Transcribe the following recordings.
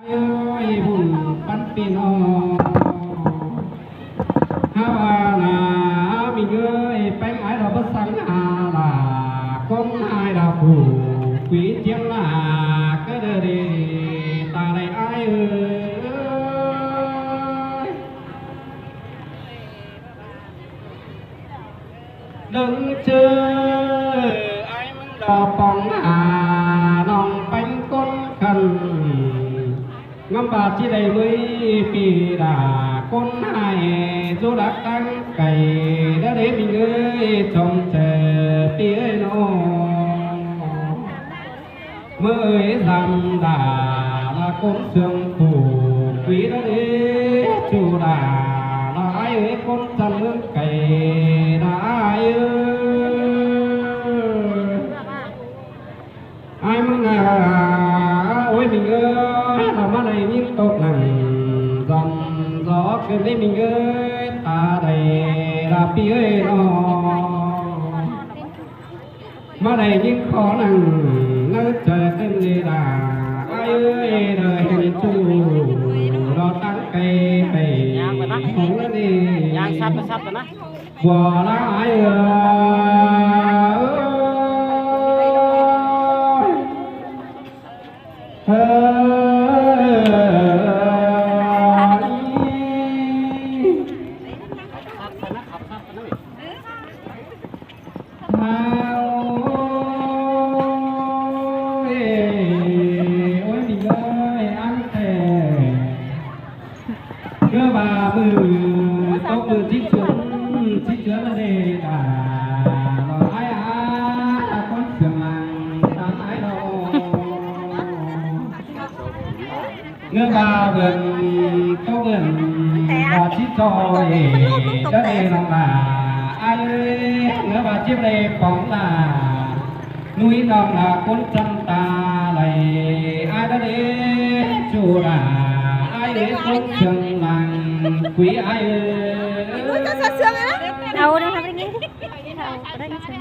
ເອີຍ ບຸນປັນພີ່ນ້ອງ ຫາວ່ານາ ມິງເອີຍ ແປ້ງອ້າຍລາວບໍ່ສັ່ງຫາລາ ຄົນອ້າຍລາຜູ້ ກຸຍຈຽມລາ ກະເດີເດ ຕາໄດອ້າຍເອີຍ. ເດີເຈີ ອ້າຍມັນດອກປອງຫາ ນ້ອງແປ້ງກົ້ນຂັນ ງາມບາດຊິໄດ້ເມີຍປີດາ ຄົນອ້າຍຢູ່ດັກທາງໄກ ດາເດມິງເອີຍ ຈອມເຈີ ປີເອີຍນ້ອງ. ເມີຍສາມດາລະຄົນເຊື່ອງຜູ້ ປີລະເດຈູດາລະອ້າຍເອີຍ ຄົນຈຳເມືອງໄກລະອ້າຍເອີຍ ອ້າຍມານາ ໂອ້ຍມິງເອີຍ ລະມາໄດ້ຍິນຕົກນັ່ງ ຈຳຈອກເກີນເດມິງເອີຍ ຕາໄດລະປີເອີຍນ້ອງ. ມາໄດ້ຍິນຂໍນັ່ງ ເນີເຈີຂຶ້ນເດດາ ອ້າຍເອີຍ ເດີເຫັນຈູດອກຕັ້ງໄກໄປ ຫອງລະເນ ຍ່າງຊັດໄປຊັດນະ ບໍ່ລະອ້າຍເອີຍ ເອີ ໂອ້ຍ ໂອ້ຍ ມີເອີຍ ອັນແທ້ ເກືອວ່າມື້ຕົກມື້ຈິດເຈື່ອນ ຈິດເຈື່ອນລະເດດາ ລອຍອາ ຄົນເຊື່ອງຫຼັງ ຕາຍລອ ເງືອບາເບິ່ງໂຕເບິ່ງວ່າຊິຈອຍ ດະເດນ້ອງຫຼ້າ ອ້າຍເອີຍ ເງືອບາຈິບເລປອງຫຼ້າ ໜຸຍນ້ອງຫຼ້າຄົນຈຳຕາໄຫຼ ອ້າຍດະເດຈູດາ ອ້າຍເອີຍຄົນເຊິ່ງຫຼັງ ກຸຍອ້າຍເອີຍ ເອົາເດີ ໄດ້ຍິນສຽງ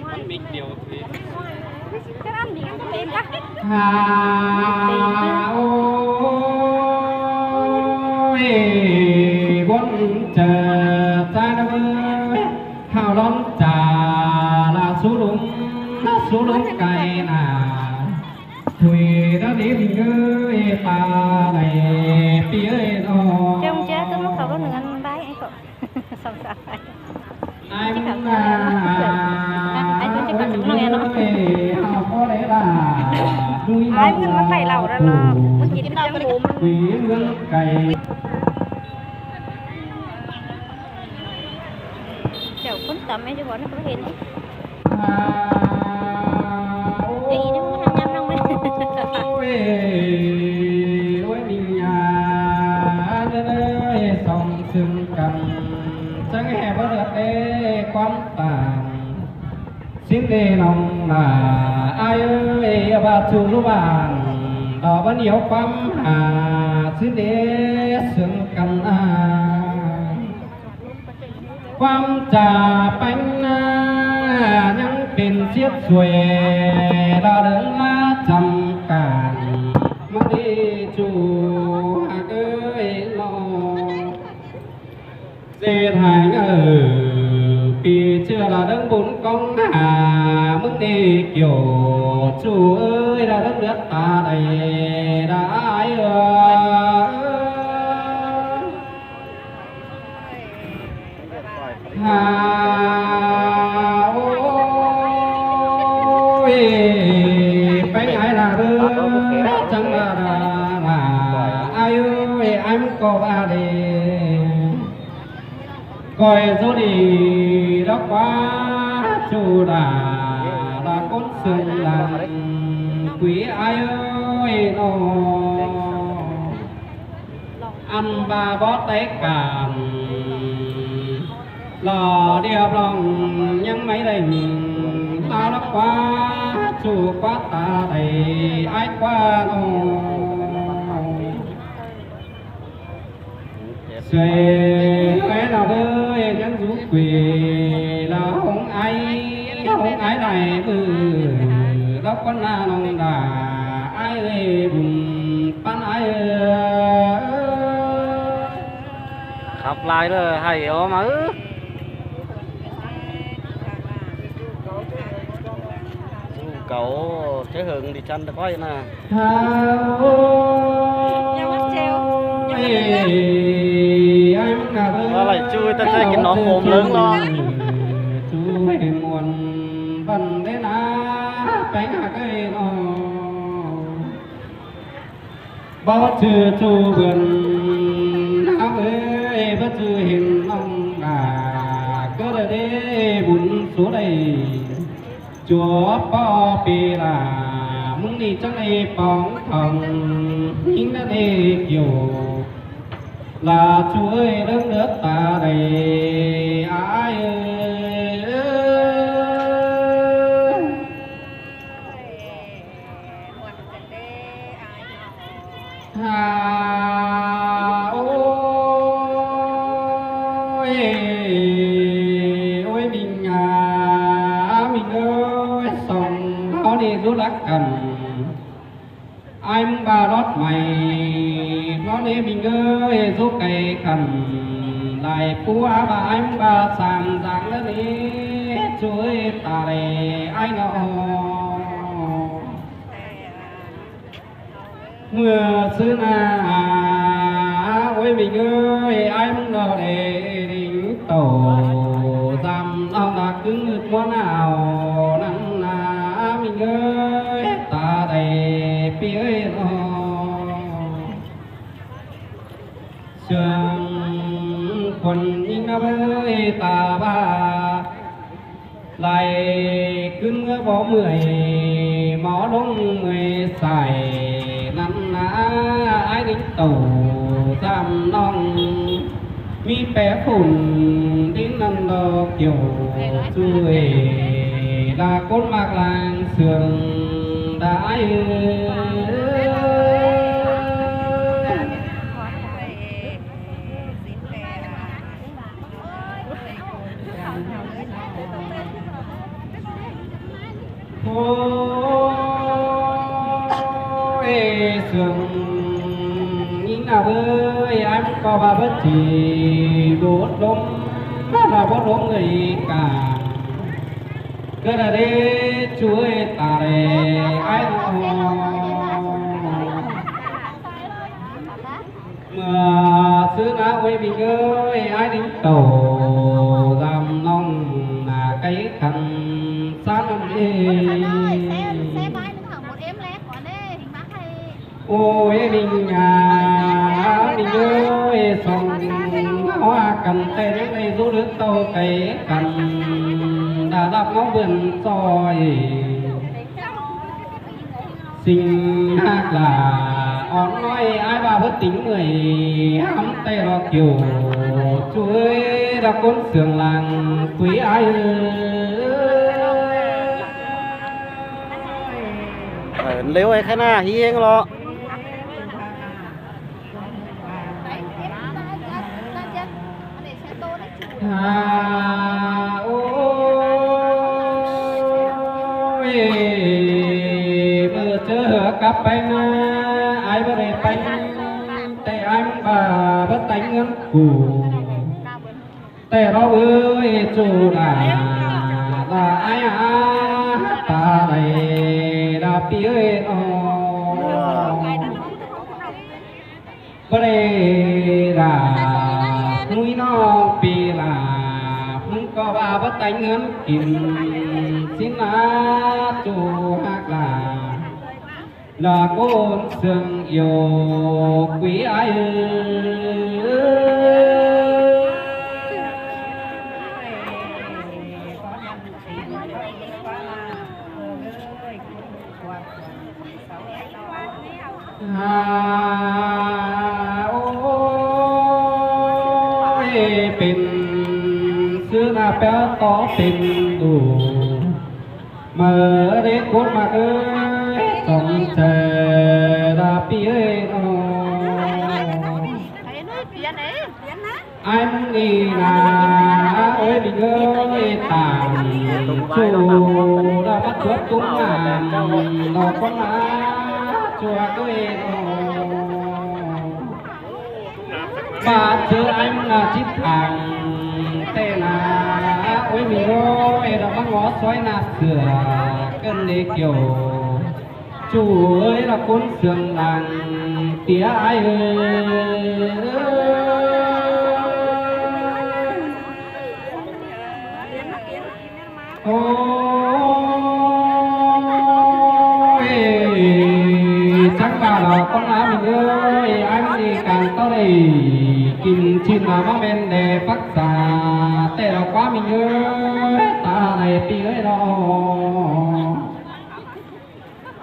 ມັນມິກດຽວ ຫາ ໂອ້ຍ ບົນເຈີຈານະເວີຍ ຫາວລ້ອມຈາລະສຸລຸມ ລະສຸລຸມໄກນາ ທຸຍລະເດມີເອີຍ ປາໄດປີເອີຍນ້ອງ ເຈົ້າເຈົ້າ ເຈົ້າມາເຂົ້າລົດເງິນບາຍ ສອງສາມ ອ້າຍມັນມາ ອ້າຍມັນຈະກັບນ້ອງແອນເນາະ ອ້າຍມັນມາໄປເຫຼົ້າແລ້ວເນາະ ມັນກິນເຫຼົ້າ ເມືອງໄກ ເຈົ້າຄົນຕຳແມ່ນຢູ່ບໍ່ ນັ້ນກໍເຫັນ ເອີຍ ອີນີ້ມັນທາງຍາມນ້ອງແມ່ ໂອ້ຍ ໂອ້ຍ ມີຫຍັງເອີຍ ສ່ອງເຊິ່ງກັນ ຈັ່ງແຫ່ບໍ່ເລີດເດ້ຄວາມຕ່າງ ຊິນເດນ້ອງຫຼ້າ ອ້າຍເອີຍ ວ່າສູ່ລູກບ້ານ ດອກບໍ່ໜຽວຄວາມຫາ ຊິນເດເຊິ່ງກັນ ຄວາມຈາແປງໜ້າ ຍັງເປັນສຽດສວຍ ລະເລີງລາຈຳການ ມາດີຈູຮັກເອີຍນ້ອງ ເສດຫາຍເອີຍ ປີເຈື່ອລະເລິງບຸນກອງໜ້າ ມຶງເດກ່ຽວຈູເອີຍ ລະເລິງເລືອດຕາໄດລະອ້າຍເອີຍ ຫາ ໂອ້ຍ ໄປໄຫນລະເດີ ຈັ່ງວ່າລະ ອ້າຍເອີຍ ອ້າຍມັນກໍວ່າເດ ກອຍໂຊດີດອກວ່າຈູດາ ລະກົນເຊິ່ງຫຼັງ ກຸຍອ້າຍເອີຍນ້ອງ ອັນວ່າບໍ່ແຕກກັນ ລໍດຽບລອງຍັງໄມ່ໄດ້ຍິນ ລາວລະກວ່າຈູກວ່າຕາໄດອ້າຍກວ່ານ້ອງ ເສຍແລ້ວເດີ ຍັງຢູ່ເກລາ ຫົງໄອ ຫົງໄອໄດ້ມື ດອກກອນນານ້ອງດາ ອ້າຍເອີຍບຸນ ຫຼາຍເລີຍ ໃຫ້ອອກມາ ເອີ ສູ້ເກົ່າ ເຈົ້າເຫິງດິ ຈັນຕະກ້ອຍນະ ຢ່າວ່າເຈວ ຢ່າວ່າເຈວ ວ່າໄຫຼຈູ້ຍ ແຕ່ໃຈກິນໜໍ່ໂຄມເລີງເນາະ ຈູ້ຍມ່ວນບັນເດນາ ແປງຫາເອີຍເນາະ. ບໍ່ຈື່ຈູເພິ່ນນາເອີຍ ບໍ່ຈື່ເຫັນນ້ອງຫຼ້າ ກໍໄດ້ບຸນສູ່ໄດ້ຈົວປໍເປລາ ມື້ນີ້ຈັ່ງໄດ້ປອງທອງ ຍິງນັ້ນເອກຢູ່ ຫຼ້າຊ່ວຍເລິງເລືອດຕາໄດ້ອ້າຍເອີຍ. ຮາ ໂອ້ຍ ໂອ້ຍ ມິງອາ ມິງເອີຍ ສອງເຮົານີ້ຮູ້ຈັກກັນ ອ້າຍມຶງບາລອດໃໝ່ ເພາະນີ້ມິງເອີຍ ສຸກໄກຄັນ ຫຼາຍປົວບາອ້າຍມຶງບາສາມສາງລະນີ້ ຊ່ວຍຕາແລອ້າຍເນາະ. ເມື່ອຊືນນາ ໂອ້ຍ ມິງເອີຍ ອ້າຍມຶງເນາະເດ ລິງໂຕ ສາມເອົາໜ້າກຶງມືດຫົວໜາວ ນັ້ນນາ ມິງເອີຍ ຕາໄດ້ປີເອີຍເນາະ. ເຊື່ອງຄົນຍິງນະເວີຍ ຕາບ້າ ໄລ່ຂຶ້ນເມືອບໍ່ເມື່ອຍ ໝໍລົງເມື່ອຍສາຍ ນັ້ນນາ ອ້າຍນິງໂຕ ສາມນ້ອງ ມີແປຝຸ່ນ ດິນນັ້ນດອກໂຢ ຊ່ວຍ ດາກົນໝາກລາງເຊື່ອງ ດາອ້າຍເອີຍ. ໂອ້ຍ ເຊື່ອງຍິງນາເວີຍ ອັນກໍວ່າເບິດທີ່ໂດດລົງ ມາລະບໍ່ລົງເລີຍກາ ກະດາເດ ຊ່ວຍຕາແລອ້າຍນ້ອງ. ເມື່ອຊື້ນາ ໂອ້ຍ ມິງເອີຍ ອ້າຍດິງໂຕ ລຳນ້ອງໜ້າໄກຄັນ ສານຳເອ. ໂອ້ຍ ມິງຍາ ມິງເອີຍ ສອງເຮົາຮັກກັນແຕ່ຍັງໄດ້ຢູ່ເລິກເຕົ້າໄກກັນ ດາລັບເງົາເບິ່ນຊອຍ. ສິ່ງຮັກຫຼ້າອ່ອນນ້ອຍ ອ້າຍວ່າເພິ່ນຕິງເມື່ອຍ ຫ້າມແຕ່ລອກຢູ່ ຊ່ວຍດາຄົນເຊື່ອງຫຼັງ ຄຸຍອ້າຍເອີຍ. ເອີ ເລັວໄອ້ຂະໜາດຮີເຮງເລາະ. ຫາ ໂອ້ຍ ເມື່ອເຈີກັບໄປນາ ອ້າຍບໍ່ໄດ້ໄປ ແຕ່ອ້າຍບາບໍ່ໄດ້ເງິນກູ ແຕ່ລາວເອີຍ ຈູດາ ລາອ້າຍອາ ຕາໄດ້ລາ ປີ້ເອີຍ ອອ. ປະເດລາ ໜຸຍນ້ອງປີລາ ມຶງກໍວ່າບໍ່ໄດ້ເງິນກິນ ຊິນາ ຈູຮັກລາ ລາໂກນເຊື່ອງໂຍ ກຸຍອ້າຍເອີຍ. ຫາ ໂອ້ຍ ເປັນຊື່ນາແປ້ວຕໍ່ເປັນດູ ເມີເດໂຄດມາເອີຍ ສອງເຈີລາປີເອີຍ ນ້ອງ. ອັນນີ້ນາ ເອີຍ ເອີຍ ຕາມສູ່ລະມາຕົວະຕຸ້ມນາມ ນອກຄົນນາ ຊົ່ວເອີຍ ນ້ອງ. ປາດເຈີອ້າຍມຶງອາທິດທານແຕ່ນາ ໂອ້ຍມີໂອ້ຍ ດອກມັນງໍຊອຍໜ້າເສືອ ເກີນເດກ່ຽວ ຈູເອີຍລະຄົນເຊື່ອງຫຼັງ ເຕຍອ້າຍເອີຍ. ໂອ້ຍ ຈັ່ງວ່າລາວຕ້ອງອາມີເອີຍ ອັນນີ້ການຕ້ອງໄດ້ກິນຊີ້ນມາແມ່ນແດ່ປັກສາ ແຕ່ລາວຄວາມມີເອີຍ ຕາໄດ້ປີເອີຍເນາະ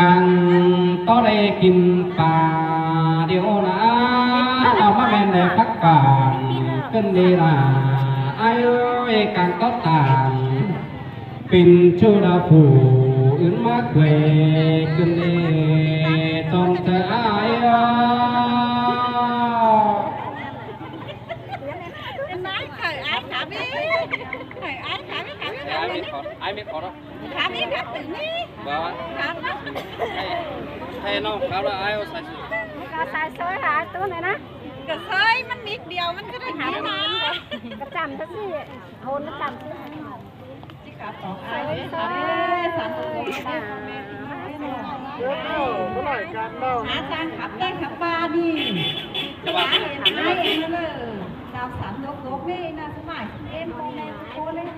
ການຕ້ອງໄດ້ກິນປາ ດຽວນາ ລາວມາແມ່ນແດ່ປັກປານ ເປັນເວລາ ອາຍເອີຍ ການຕ້ອງຕານ ເປັນເຈົ້າດາຜູ້ອື່ນມາແຂວະ ເປັນເດ ຕ້ອງເຈີອ້າຍເອີຍ. ເປັນນາຍ ເຄີຍອ້າຍຂາມີ ເຄີຍອ້າຍຂາມີ ຂາມີ ອ້າຍມີຂໍ ອ້າຍມີຂໍເນາະ ຂາມີ ຂາຕຶງນີ້ ບໍ່ ຂາ ໃຫ້ ໃຫ້ນ້ອງຂາລະ ອ້າຍເອົາສາຍສອຍ ກໍສາຍສອຍຫາຕູ້ນີ້ນະ ກໍສາຍມັນນິດດຽວ ມັນກໍໄດ້ກິນນະ ກະຈຳຊະຊິ ໂອນກະຈຳຊິ. ຊິຂັບອອກອ້າຍເດ້ ເອີ ສາທຸ ເອີ ບໍ່ຫຼາຍການເວົ້າ ຫາທາງຂັບໄດ້ຂັບວ່ານີ້ ຈະວ່າເຫັນອ້າຍເອງເລີຍ ດາວສັນຍົກໆນີ້ນະ ສະບາຍເອັນໂປແມນໂປເລີຍ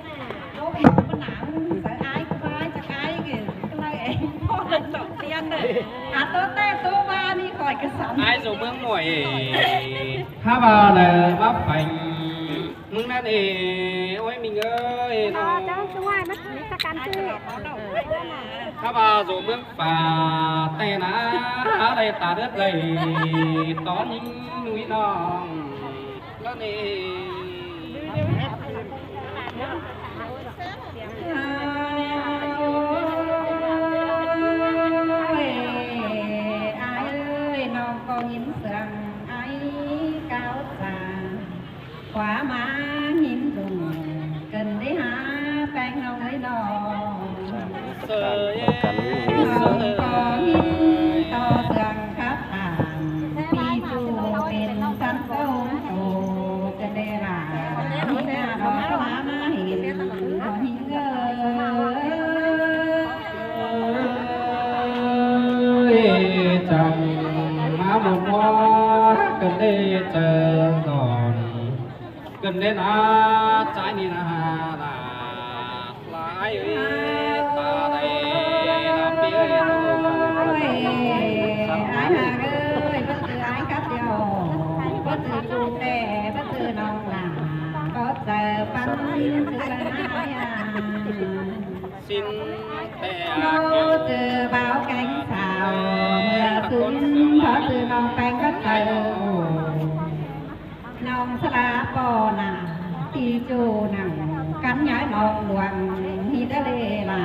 ໂລກເອງມັນໜາວ ໃສ່ອ້າຍກໍວ່າຈະອ້າຍເກ ກໍເລີຍເອງ ພໍ່ເລີຍຕອບຕຽນເລີຍ ຫາໂຕແຕ້ໂຕວ່ານີ້ຂ້ອຍກໍສັນ ອ້າຍໂສເມືອງໝວຍ ຖ້າວ່າແລ້ວມາໄປ ມຶງນັ້ນເອ ໂອ້ຍ ມິງເອີຍ ເນາະ ເຈົ້າ ເຈົ້າ ສະຫວາຍ ມັນມີສະກັນຊື່ ເອີ ຖ້າວ່າໂສເມືອງຟ້າ ແຕ່ນາ ໄດ້ຕາເລືອດໄຫຼ ຕອນຍິງໜຸຍນ້ອງ ນັ້ນເອ ໂອ້ຍ ອ້າຍເອີຍ ນ້ອງກໍຍິນສຽງອ້າຍກ່າວຈາ ຂວາມາຫີນດຸ່ງ ເກີນໄດ້ຫາແປ້ງນ້ອງເອີຍນ້ອງ ເສີຍ ນ້ອງກໍຍິນຕໍ່ເຊື່ອງຂັບຕາມ ປີຈູເປັນສັນໂຕໂຕ ເກີນໄດ້ຫຼາຍ ມີແຕ່ດອກສະຫຼາມາເຫັນ ໜ້ອງຍິງເອີຍ ເອີຍ ຈັ່ງມາໝົດບໍ່ ເກີນໄດ້ເຈີດອນ ເກີນໄດ້ນາ ໃຈນີ້ນາ ນາ ຫຼາຍເວລາໃດນາ ເປີດ ອ້າຍຫາກເອີຍ ບໍ່ຈື່ອ້າຍກັບດຽວ ບໍ່ຈື່ຈູແຕ່ ບໍ່ຈື່ນ້ອງຫຼ້າ ກໍເຈີປັນຄືລະນາຍາ ສິ້ນແຕ່ ບໍ່ຈື່ບ່າວແກງສາວ ເມື່ອສຸນ ພໍຈື່ນ້ອງແປ້ງກໍເຈີ ນ້ອງສະຫຼາປໍໜ້າ ທີ່ຈູໜັງ ກັນຍ້າຍມອງດວງ ທີ່ທະເລລາ